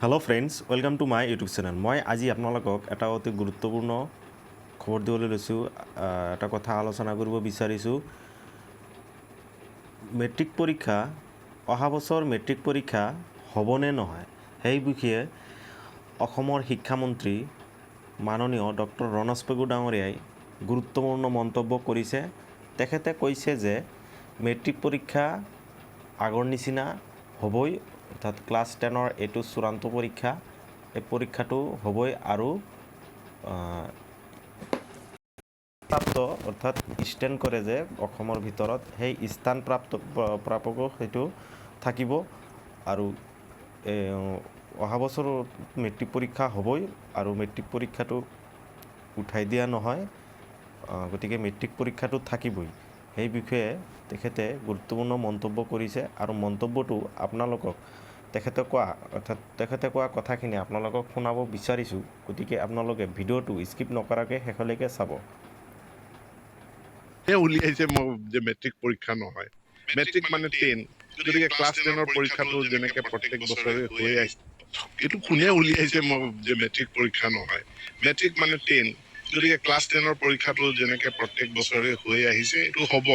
Hello friends, welcome to my YouTube channel. মই আজি আপোনালোকক এটা অতি গুৰুত্বপূৰ্ণ খবৰ দিবলৈ লৈছোঁ, এটা কথা আলোচনা কৰিব বিচাৰিছোঁ। মেট্ৰিক পৰীক্ষা, অহা বছৰ মেট্ৰিক পৰীক্ষা হ'বনে নহয়, সেই বিষয়ে অসমৰ শিক্ষামন্ত্ৰী মাননীয় ডক্টৰ ৰণোজ পেগু ডাঙৰীয়াই গুৰুত্বপূৰ্ণ মন্তব্য কৰিছে। তেখেতে কৈছে যে মেট্ৰিক পৰীক্ষা আগৰ নিচিনা হ'বই, অৰ্থাৎ ক্লাছ 10ৰ এইটো চূড়ান্ত পৰীক্ষা, এই পৰীক্ষাটো হ'বই আৰু প্ৰাপ্ত, অৰ্থাৎ ষ্টেণ্ড কৰে যে অসমৰ ভিতৰত, সেই স্থান প্ৰাপ্ত প্ৰাপকো সেইটো থাকিব আৰু অহা বছৰ মেট্ৰিক পৰীক্ষা হ'বই আৰু মেট্ৰিক পৰীক্ষাটো উঠাই দিয়া নহয়। গতিকে মেট্ৰিক পৰীক্ষাটো থাকিবই। সেই বিষয়ে তেখেতে গুৰুত্বপূৰ্ণ মন্তব্য কৰিছে আৰু মন্তব্যটো আপোনালোকক তেখেতে কোৱা, অৰ্থাৎ তেখেতে কোৱা কথাখিনি আপোনালোকক শুনাব বিচাৰিছোঁ। গতিকে আপোনালোকে ভিডিঅ'টো স্কিপ নকৰাকৈ শেষলৈকে চাব। উলিয়াইছে মই যে মেট্ৰিক পৰীক্ষা নহয়। মেট্ৰিক মানে 10। গতিকে ক্লাছ 10ৰ পৰীক্ষাটো যেনেকে প্ৰত্যেক বছৰে হৈ আহিছে। এইটো কোনে উলিয়াইছে মই যে মেট্ৰিক পৰীক্ষা নহয়? মেট্ৰিক মানে 10। গতিকে ক্লাছ 10ৰ পৰীক্ষাটো যেনেকে প্ৰত্যেক বছৰে হৈ আহিছে, এইটো হ'ব।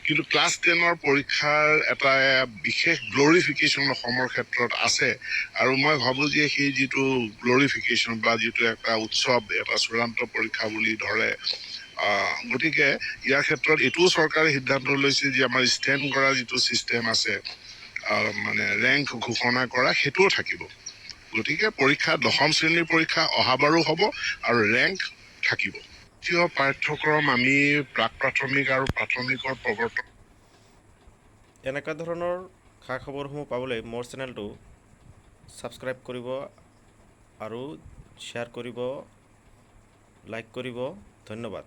কিন্তু ক্লাছ 10ৰ পৰীক্ষাৰ এটা বিশেষ গ্লৰিফিকেশ্যন অসমৰ ক্ষেত্ৰত আছে আৰু মই ভাবোঁ যে সেই যিটো গ্লৰিফিকেশ্যন বা যিটো এটা উৎসৱ, এটা চূড়ান্ত পৰীক্ষা বুলি ধৰে, গতিকে ইয়াৰ ক্ষেত্ৰত এইটোও চৰকাৰে সিদ্ধান্ত লৈছে যে আমাৰ ষ্টেণ্ড কৰা যিটো ছিষ্টেম আছে, মানে ৰেংক ঘোষণা কৰা, সেইটোও থাকিব। গতিকে পৰীক্ষা, দশম শ্ৰেণীৰ পৰীক্ষা অহাবাৰো হ'ব আৰু ৰেংক থাকিব। জাতীয় পাঠ্যক্ৰম আমি প্ৰাক প্ৰাথমিক আৰু প্ৰাথমিকৰ প্ৰৱৰ্তন এনেকুৱা ধৰণৰ খা খবৰসমূহ পাবলৈ মোৰ চেনেলটো ছাবস্ক্ৰাইব কৰিব আৰু শ্বেয়াৰ কৰিব, লাইক কৰিব। ধন্যবাদ।